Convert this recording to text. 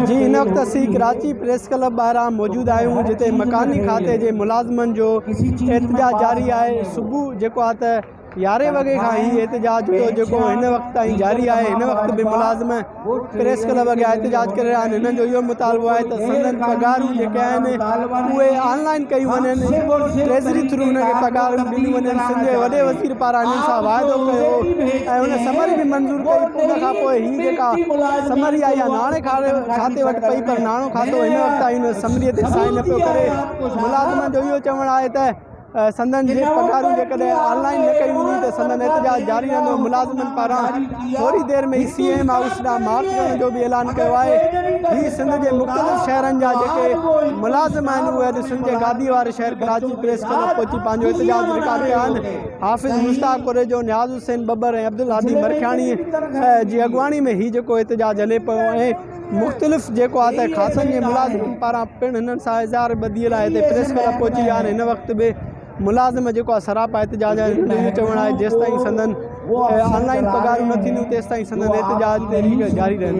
جي هن وقت اسين ڪراچي پريس ڪلب ٻاهران موجود آهيون جتي مڪاني کاتي جي ملازمن جو احتجاج جاري آهي صبح جيڪو آهي ته يارهين وڳي کان هي احتجاج هيو جيڪو هن وقت تائين جاري آهي هن وقت به ملازم پريس ڪلب اڳيان احتجاج ڪري رهيا آهن هنن جو اهو مطالبو آهي ته سندن پگهارون جيڪي آهن اهي آن لائن ڪيون وڃن ٽريزري ٿرو هنن کي پگهارون ڏنيون وڃن سنڌ جي وڏي وزير پاران هنن سان واعدو ڪيو ۽ ان سمري به منظور ڪئي ان کان پوء هي جيڪا سمري آئي آهي ناڻي کاتي وٽ پئي پر ناڻو کاتو هن وقت تائين ان سمري تي سائن نه پيو ڪري ملازمن جو اهو چوڻ آهي ته سندن جي پگهارون جيڪڏهن آن لائن نه ڪئي وينديون ته سندن احتجاج جاري رهندو ملازمن پاران ٿوري دير ۾ ئي سي ايم هائوس ڏانهن مارچ ڪرڻ جو به اعلان ڪيو آهي هي سنڌ جي مختلف شهرن جا جيڪي ملازم آهن اهي اڄ سنڌ جي گادي واري شهر ڪراچي پريس ڪلب پهچي پنهنجو احتجاج رڪارڊ ڪيا آهن حافظ مشتاق ڪوريجو، نياز حسين ٻٻر ۽ عبدالهادي مرکياڻي جي اڳواڻي ۾ هي جيڪو احتجاج هلي پيو ۽ مختلف جيڪو آهي ته کاتن جي ملازمن پاران پڻ هنن سان اظهار ٻڌي لاء هتي پريس ڪلب پهچي ويا آهن هن وقت به ملازم جيڪو آهي سراپا احتجاج آهن هنن جو اهو چوڻ آهي جيستائين سندن آن لائن پگهارون نه ٿينديون تيستائين سندن احتجاج تحريڪ جاري رهندي.